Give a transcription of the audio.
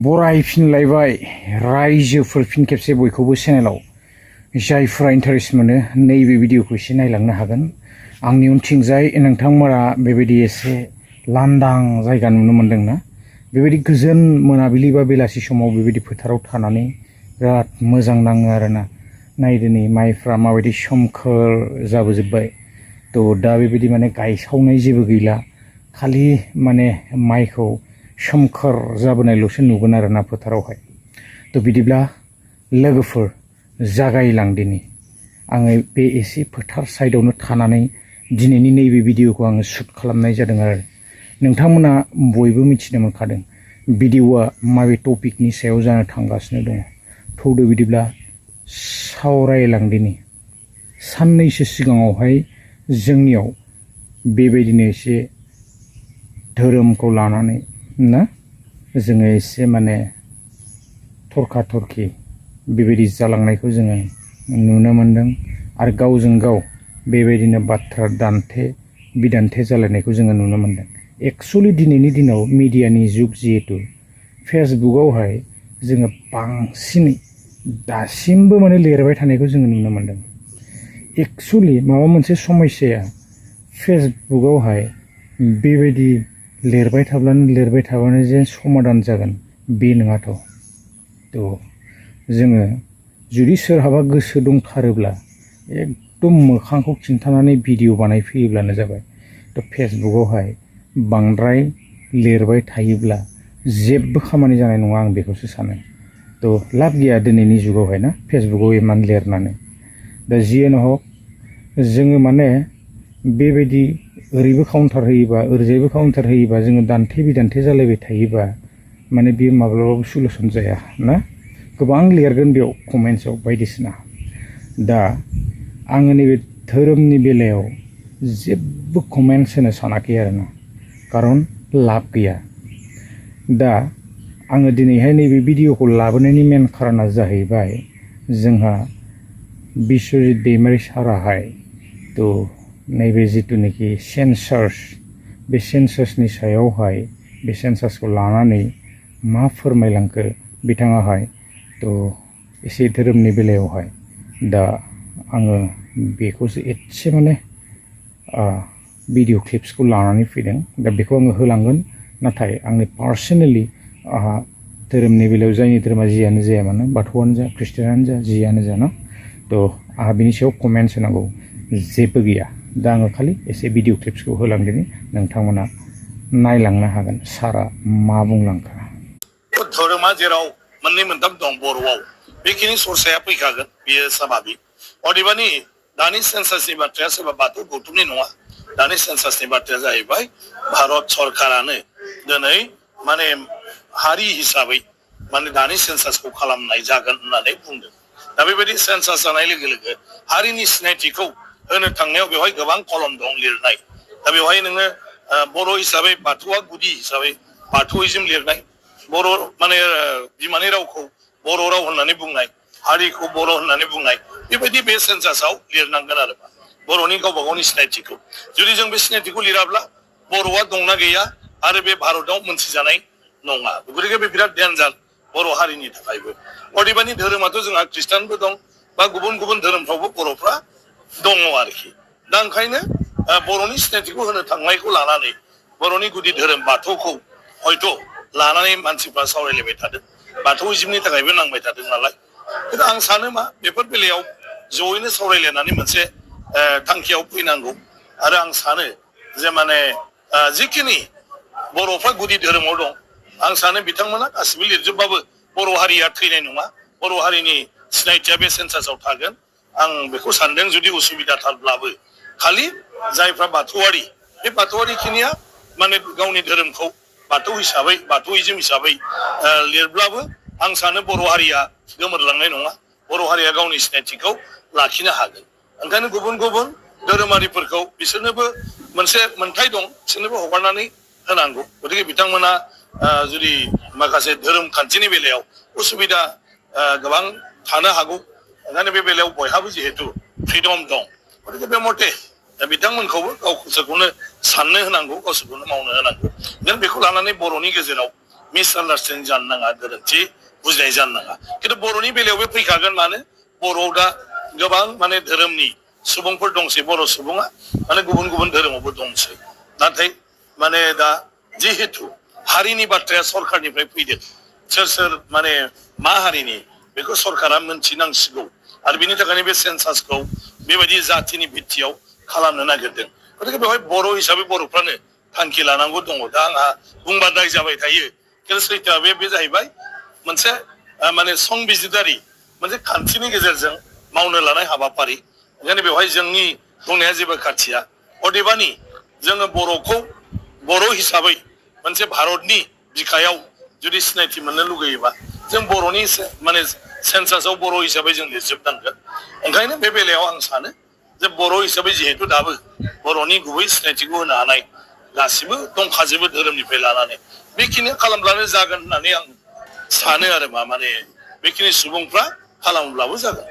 बरायफिनलायबाय रायजोफोर फिन खेबसे बयखौबो चेनेलाव जायफोरा इन्टारेस्ट मोनो नैबे भिडिअखौ एसे नायलांनो हागोन। आंनि उनथिंजाय नोंथांमोना बेबायदि एसे लांदां जायगा नुनो मोनदोंना? बेबायदि गोजोन मोनाबिलि बा बेलासि समाव बेबायदि फोथाराव थानानै बिराद मोजां नाङो आरोना। नायदो नै माइफ्रा माबायदि सोमखोर जाबोजोब्बाय। थ' दा बेबायदि माने गायसावनाय जेबो गैला, खालि माने माइखौ सोमखोर जाबोनायल'सो नुगोन आरोना फोथारावहाय। थ' बिदिब्ला लोगोफोर जागायलांदिनि। आङो बे एसे फोथार साइडआवनो थानानै दिनैनि नैबे भिडिअखौ आङो शुट खालामनाय जादों आरो नोंथांमोना बयबो मिथिनो मोनखादों भिडिअआ माबे टपिकनि सायाव जानो थांगासिनो दङ। थौदो बिदिब्ला सावरायलांदिनि। साननैसो सिगाङावहाय जोंनियाव बेबायदिनो एसे धोरोमखौ लानानै ना जोङो एसे माने थरखा थरखि बेबायदि जालांनायखौ जोङो नुनो मोनदों आरो गावजों गाव बेबायदिनो बाथ्रा दान्थे बिदान्थे जालायनायखौ जोङो नुनो मोनदों। एक्चुअलि दिनैनि दिनाव मिडियानि जुग जिहेतु फेसबुकआवहाय जोङो बांसिनै दासिमबो माने लिरबाय थानायखौ जोङो नुनो मोनदों। एक्चुअलि माबा मोनसे समस्याया फेसबुकआवहाय बेबायदि लिरबाय थाबानो जे समाधान जागोन बे नङाथ'। थ' जोङो जुदि सोरहाबा गोसो दंथारोब्ला एकदम मोखांखौ खिन्थानानै भिडिअ बानायफैयोब्लानो जाबाय। थ' फेसबुकआवहाय बांद्राय लिरबाय थायोब्ला जेबो खामानि जानाय नङा, आं बेखौसो सानो। थ' लाब गैया दिनैनि जुगावहाय ना फेसबुकआव इमान लिरनानै। दा जियानो हक जोङो माने बेबायदि ओरैबो काउन्टार होयोबा ओरैजायबो काउन्टार होयोबा जोङो दान्थे बिदान्थे जालायबाय थायोबा माने बेयो माब्लाबाबो सलुसन जाया ना। गोबां लिरगोन बेयाव कमेन्ट्सआव बायदिसिना। दा आङो नैबे धोरोमनि बेलायाव जेबो कमेन्ट्स होनो सानाखै आरोना, खारन लाब गैया। दा आङो दिनैहाय नैबे भिडिअखौ लाबोनायनि मेन खारना जाहैबाय जोंहा बिश्वजित दैमारि साराहाय थ' नैबे जिथुनाखि सेन्सार्स बे सेन्सासनि सायावहाय बे सेन्सासखौ लानानै मा फोरमायलांखो बिथाङाहाय थ' एसे धोरोमनि बेलायावहाय। दा आङो बेखौसो एसे माने भिडिअ क्लिप्सखौ लानानै फैदों। दा बेखौ आङो होलांगोन, नाथाय आंनि पार्सनेलि आंहा धोरोमनि बेलायाव जायनि धोरोमा जियानो जाया मानो, बाथौआनो जा ख्रिस्टियानानो जा जियानो जा ना, थ' आंहा बिनि सायाव कमेन्ट्स होनांगौ जेबो गैया। दा आङो खालि एसे भिडिअ क्लिप्सखौ होलांदिनि, नोंथांमोना नायलांनो हागोन सारा मा बुंलांखो। धोरोमा जेराव मोननै मोनथाम दं बर'आव, बेखिनि सरसाया फैखागोन, बेयो स्वाभाबिक। अदेबानि दानि सेन्सासनि बाथ्राया सोरबा बाथौ गौथुमनि नङा। दानि सेन्सासनि बाथ्राया जाहैबाय भारत सरकारानो दिनै माने हारि हिसाबै माने दानि सेन्सासखौ खालामनाय जागोन होननानै बुंदों। दा बेबायदि सेन्सास जानाय लोगो लोगो हारिनि सिनायथिखौ होनो थांनायाव बेवहाय गोबां कलम दं लिरनाय। दा बेवहाय नोङो बर' हिसाबै बाथौआ गुदि हिसाबै बाथौइजम लिरनाय, बर' माने बिमानि रावखौ बर' राव होननानै बुंनाय, हारिखौ बर' होननानै बुंनाय, बेबायदि बे सेन्सासाव लिरनांगोन आरो बर'नि गावबा गावनि सिनायथिखौ। जुदि जों बे सिनायथिखौ लिराब्ला बर'आ दंना गैया आरो बे भारताव मोनथिजानाय नङा। गतिके बे बिराद डेन्जार बर' हारिनि थाखायबो। अदेबानि धोरोमाथ' जोंहा ख्रिस्टानबो दं बा गुबुन गुबुन धोरोमफ्रावबो बर'फ्रा दङ आरोखि। दा ओंखायनो बर'नि सिनायथिखौ होनो थांनायखौ लानानै बर'नि गुदि धोरोम बाथौखौ हयथ' लानानै मानसिफ्रा सावरायलायबाय थादों। बाथौइजमनि थाखायबो नांबाय थादों नालाय। खिन्थु आं सानो मा बेफोर बेलायाव जयैनो सावरायलायनानै मोनसे थांखियाव फैनांगौ। आरो आं सानो जे माने जिखिनि बर'फ्रा गुदि धोरोमाव दं, आं सानो बिथांमोना गासिबो लिरजोबबाबो बर' हारिया थैनाय नङा, बर' हारिनि सिनायथिया बे सेन्सासाव थागोन। आं बेखौ सानदों। जुदि उसुबिदाथारब्लाबो खालि जायफ्रा बाथौआरि, बे बाथौआरि खिनिया माने गावनि धोरोमखौ बाथौ हिसाबै बाथौइजम हिसाबै लिरब्लाबो आं सानो बर' हारिया गोमोरलांनाय नङा, बर' हारिया गावनि सिनायथिखौ लाखिनो हागोन। ओंखायनो गुबुन गुबुन धोरोमारिफोरखौ बिसोरनोबो मोनसे मोन्थाय दं, बिसोरनोबो हगारनानै होनांगौ। गतिके बिथांमोना जुदि माखासे धोरोम खान्थिनि बेलायाव उसुबिदा गोबां थानो हागौ, ओंखायनो बे बेलायाव बयहाबो जिहेतु फ्रिदम दं, गतिके बे मथे गावसोरखौनो साननो होनांगौ, गावसोरखौनो मावनो होनांगौ। नों बेखौ लानानै बर'नि गेजेराव मिसआन्डारस्टेन्डिं जानो नाङा गोरोन्थि बुजिनाय जानो नाङा खिन्थु बर'नि बेलायावबो फैखागोन मानो बर'आव दा गोबां माने धोरोमनि सुबुंफोर दंसै बर' सुबुङा माने गुबुन गुबुन धोरोमावबो दंसै नाथाय माने दा जिहेतु हारिनि बाथ्राया सरखारनिफ्राय फैदों सोर सोर माने मा हारिनि बेखौ सरकारा मोनथिनांसिगौ आरो बिनि थाखायनो बे सेन्सासखौ बेबायदि जातिनि भित्तियाव खालामनो नागिरदों गतिके बेवहाय बर' हिसाबै बर'फ्रानो थांखि लानांगौ दङ दा आंहा बुंबा दाय जाबाय थायो खिन्थु सैथोआ बे जाहैबाय मोनसे माने संबिजिदारि मोनसे खान्थिनि गेजेरजों मावनो लानाय हाबाफारि ओंखायनो बेवहाय जोंनि बुंनाया जेबो खाथिया अदेबानि जोङो बर'खौ बर' हिसाबै मोनसे भारतनि बिखायाव जुदि सिनायथि मोननो लुगैयोबा जों बर'नि माने सेन्सासाव बर' हिसाबै जों लिरजोबनांगोन ओंखायनो बे बेलायाव आं सानो जे बर' हिसाबै जिहेतु दाबो बर'नि गुबै सिनायथिखौ होनो हानाय गासिबो दंखाजोबो धोरोमनिफ्राय लानानै बेखिनि खालामब्लानो जागोन होननानै आं सानो आरो माने बेखिनि सुबुंफ्रा खालामब्लाबो जागोन